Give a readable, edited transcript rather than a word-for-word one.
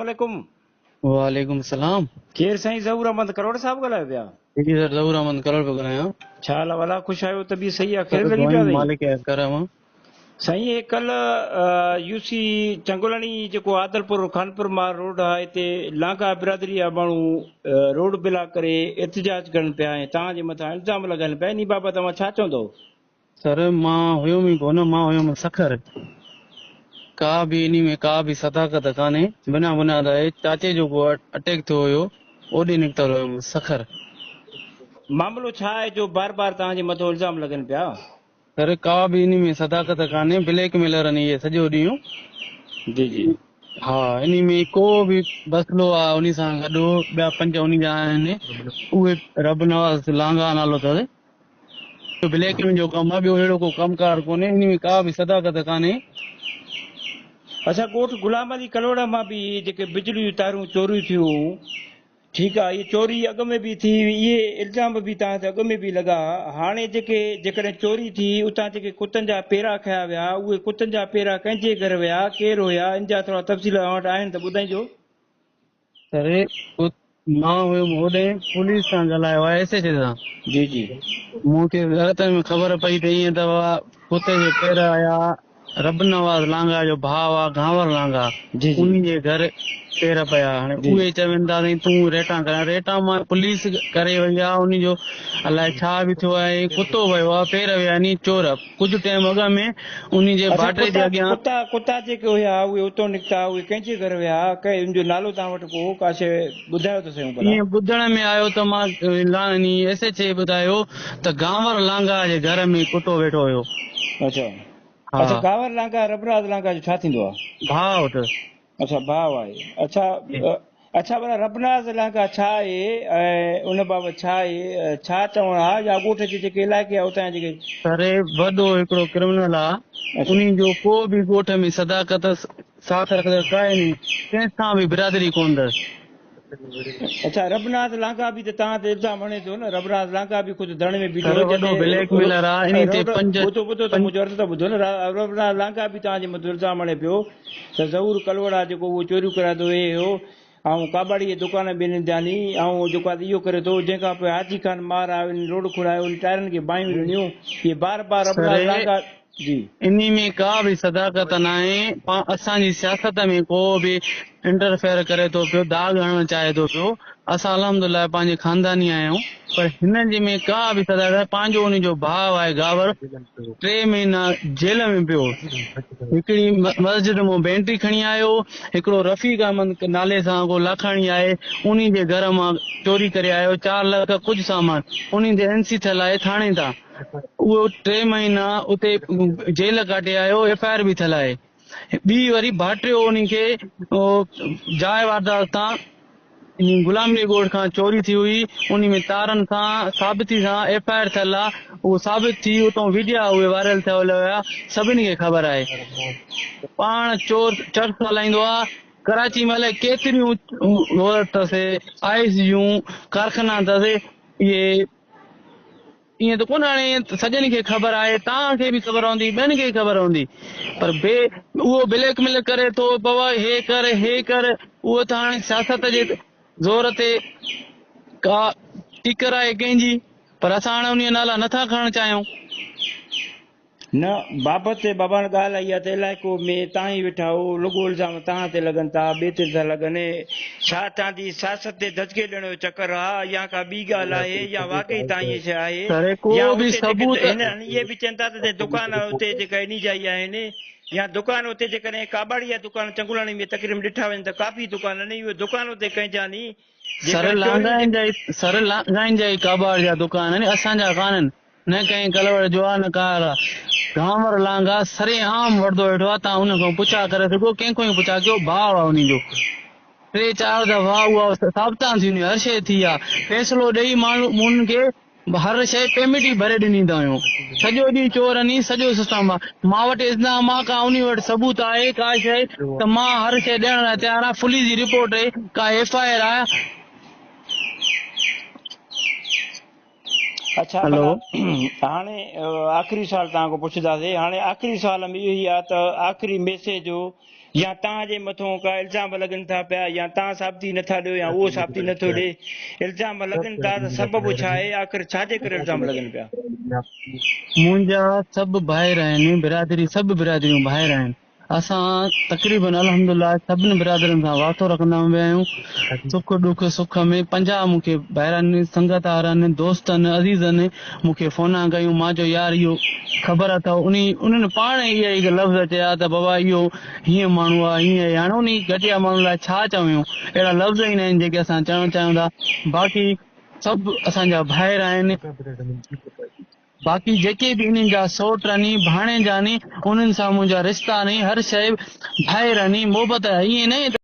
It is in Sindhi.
عليڪم. وعليڪم السلام. ڪير سائين ظهور احمد ڪروڙ صاحب ڳالهايو پيا؟ جي سر ظهور احمد ڪروڙ پيو ڳالهايان. ڇا حال احوال آ خوش آهيو طبيعت صحيح آ سر خير لڳي پيا دعائون سائين. مالڪ جا ڪرم آ. سائين هي ڪلهه يو سي چنگلاڻي جيڪو عادلپور خانپور مار روڊ آ هتي لانگاهه برادري جا ماڻهو روڊ بلاڪ ڪري احتجاج ڪرن پيا ۽ توهان جي مٿان الزام لڳائن پيا انهي بابت اوهان ڇا چوندو؟ سر مان هيم ئي ڪونه مان هيم سکر ڪا به انهي ۾ ڪا به صداقت ڪانهي بنا بنياد آهي چاچي جو ڪو اٽيڪ ٿيو هيو اوڏي نڪتل هيم سکر. معاملو ڇا آهي جو بار بار توهان جي مٿو الزام لڳن پيا. سر ڪا به انهي ۾ صداقت ڪانهي بليڪ ميلر آهن اهي سڄو ڏينهن. جي جي. ها انهي ۾ ڪو به بسلو آ انهي سان گڏ ٻيا پنج انهي جا آهن اهي رب نواز لانگاهه نالو اٿس. بليڪ مين جو ڪم آ ٻيو اهڙو ڪو ڪم ڪار ڪونهي انهي ۾ ڪا به صداقت ڪانهي. اڇا ڳوٺ غلام علي ڪلهوڙا مان به اهي جيڪي بجلي جون تارون چوريون ٿيون ٺيڪ آ اهي چوري اڳ ۾ به ٿي هئي اهي الزام به توهان تي اڳ ۾ به لڳا ها هاڻي جيڪي جيڪڏهن چوري ٿي اتان جيڪي ڪتن جا پيرا کنيا ويا اهي ڪتن جا پيرا ڪنهن جي گهر ويا ڪير هيا ان جا ٿورا تفصيل اوهان وٽ آهن ته ٻڌائينجو. سر مان هيم هوڏي پوليس سان ڳالهايو آهي ايس ايڇ اي سان. جي جي. مون کي غلط ۾ خبر پئي ته ائين ته ڪتي جي پير آيا رب نواز لانگاهه جو ڀاء آ گهانور لانگاهه جي جي. انهي جي گهر پير پيا هاڻي جي. اهي چون ٿا سائين تون ريٽان ڪريان ريٽان مان پوليس ڪري وئي آ انهي جو الائي ڇا به ٿيو آهي ڪتو ويو آ پير ويا ني چور ڪجهه ٽيم اڳ ۾ انهي جي اڇا ڀاٽري جي ڪتا اڳيان. ڪتا ڪتا جيڪي هيا اهي اتو نڪتا اهي ڪنهن جي گهر ويا ڪنهن ان جو نالو توهان وٽ ڪو هو ڪا شيء ٻڌايو ته سهيون ڀلا. ائين ٻڌڻ ۾ آيو ته مان انهي ايس ايڇ اي ٻڌايو ته گانور لانگاهه جي گهر ۾ ڪتو ويٺو هيو. اڇا ها. اڇا گانور لانگاهه ربراز لانگاهه جو ڇا ٿيندو آ؟ ڀاء اٿس. اڇا ڀاء آهي اڇا اڇا ڀلا ربناز علائقا ڇا آهي ۽ ان بابت ڇا آهي ڇا چوڻ آ يا ڳوٺ جي جيڪي علائقي آ اتان جا جيڪي. سر هي وڏو هڪڙو ڪرمنل آ انهي جو ڪو به ڳوٺ ۾ صداقت ساٿ رکندڙ ڪاهي ني ڪنهن سان به برادري ڪون اٿس. اڇا ربناز لانگا به ته توهان تي الزام هڻي ٿو نه ربناز لانگا به خود ڌرڻي ۾ بيٺو سر هو وڏو جڏهن بليڪ ميلر آ انهي تي روڊ پنج ٻڌو ٻڌو ته منهنجو عرض ته ٻڌو نه ربناز لانگا به توهان جي مٿان الزام هڻي پيو ته ظهور ڪلهوڙا جيڪو اهو چوريون ڪرائي ٿو اهي هو آئون ڪاٻاڙي جي دڪان ۾ ٻنهي ڌياني آئون جيڪو آهي اهو ڪري ٿو جنهن کان پوء حاجي خان مار آيو ان روڊ کوڙايو ان ٽائرن کي باهيون ڏنيون اهي بار بار سر ربناز لانگا جي. انهي ۾ ڪا به صداقت ناهي اسان جي سياست ۾ ڪو به انٽرفيئر ڪري ٿو پيو داغ هڻڻ چاهي ٿو پيو اسان الحمدلله پنهنجي خانداني آهيون پر هن جي ۾ ڪا به صداقت پنهنجو انهي جو ڀاء آهي گاور ٽي مهينا جيل ۾ پيو هڪڙي مسجد مان بينٽري کڻي آيو هڪڙو رفيق احمد نالي سان ڪو لاکاڻي آهي انهي جي گهر مان چوري ڪري آيو 4 لک ڪجهه سامان انهي تي اين سي ٿيل آهي ٿاڻي تان اهو 3 مهينا اتي جيل ڪاٽي آيو ايف I R به ٿيل آهي ٻي وري ڀاٽريو انهي کي جاء واردات تان غلام علي ڳوٺ کان چوري ٿي هئي انهي ۾ تارن سان ثابتي سان ايف I R ٿيل آ اهو ثابت ٿي اتان ويڊيا اهي وائرل ٿيل هيا سڀني کي خبر آهي پاڻ چور چرس هلائيندو آ ڪراچي ۾ الائي ڪيتريون اٿس آئس جون ڪارخانا اٿس اهي ائين ته ڪونه هاڻي سڄن کي خبر آهي توهان کي به خبر هوندي ٻين کي خبر هوندي پر بي اهو بليڪ ميل ڪري ٿو بابا هي ڪر هي ڪر اهو ته هاڻي سياست جي زور تي ڪا ٽيڪر آهي ڪنهن جي پر اسان هاڻي انهي نالا نٿا کڻڻ چاهيون. نه بابت تي بابا ڳالهه اها ته علائقو ۾ تان ئي ويٺا هو رڳو الزام تان تي لڳن ٿا ٻئي تي نٿا لڳن ڇا تان جي سياست تي ڌچڪي ڏيڻ جو چڪر آ يا ڪا ٻي ڳالهه آهي يا واقعي تان ائين شيء آهي سر ڪو يا به اتي جيڪي ثبوت هن اهي به چون ٿا ته دڪان اتي جيڪا انهي جا ئي آهن يا دڪان اتي جيڪڏهن ڪاٻاڙي جا دڪان چنگولاڻي ۾ تقريبن ڏٺا وڃن ته ڪافي دڪان آهن اهي دڪان اتي ڪنهن جا ني سر جيڪڏهن چوريون لانگائن جا ئي سر لانگائن جا ئي ڪاٻاڙ جا دڪان آهن اسان جا ڪانهن. نه ڪنهن ڪلوڙ جو آ نه ڪار آ. گهانور لانگا سري عام وڙدو ويٺو آ تان ان کان پڇا ڪري سگهو ڪنهن کان ئي پڇا ڪيو ڀاء آ انهي جو. ٽي چار دفعا اها ثابتان ٿينديون هر شيء ٿي آ فيصلو ڏئي ماڻهو انهن کي هر شيء پيمينٽ ئي ڀري ڏني اٿائون سڄو ڏينهن چور اني سڄو سسٽم آ مان وٽ الزام آ ڪا انهي وٽ ثبوت آهي ڪا شيء ته مان هر شيء ڏيڻ لاء تيار آ پوليس جي رپورٽ آهي ڪا ايف I R آ. اڇا ڀلا هاڻي آخري سوال توهان کان پڇنداسين هاڻي آخري سوال ۾ اهو ئي آهي ته آخري ميسيج يا توهان جي مٿون ڪا الزام لڳن ٿا پيا يا توهان ثابتي نٿا ڏيو يا اهو ثابتي نٿو ڏي، الزام لڳن ٿا ته سبب ڇا آهي، آخر ڇا جي ڪري الزام لڳن پيا؟ منهنجا سڀ ڀائر آهن، برادري سڀ برادريون ڀائر آهن، اسان تقريبن الحمدلله سڀني برادرين سان واسطو رکندا ويا آهيون، سک ڏک سک ۾ 50 مون کي ڀائرن، سنگت وارن، دوستن، عزيزن مون کي فونا ڪيون، مان چيو يار اهو خبر اٿو انهي انهن پاڻ اهي ئي لفظ چيا ته بابا اهو هيئن ماڻهو آهي هيئن آهي هاڻي انهي گهٽيا ماڻهو لاء ڇا چئون اهڙا لفظ ئي ناهن جيڪي اسان چوڻ چاهيون ٿا باقي سڀ اسان جا ڀائر آهن. باقي جيڪي به انهن جا سئوٽ آهن ڀاڻيجا آهن انهن سان منهنجا رشتا آهن هر شيء ڀائر آهن محبت آهي ائين ناهي ته.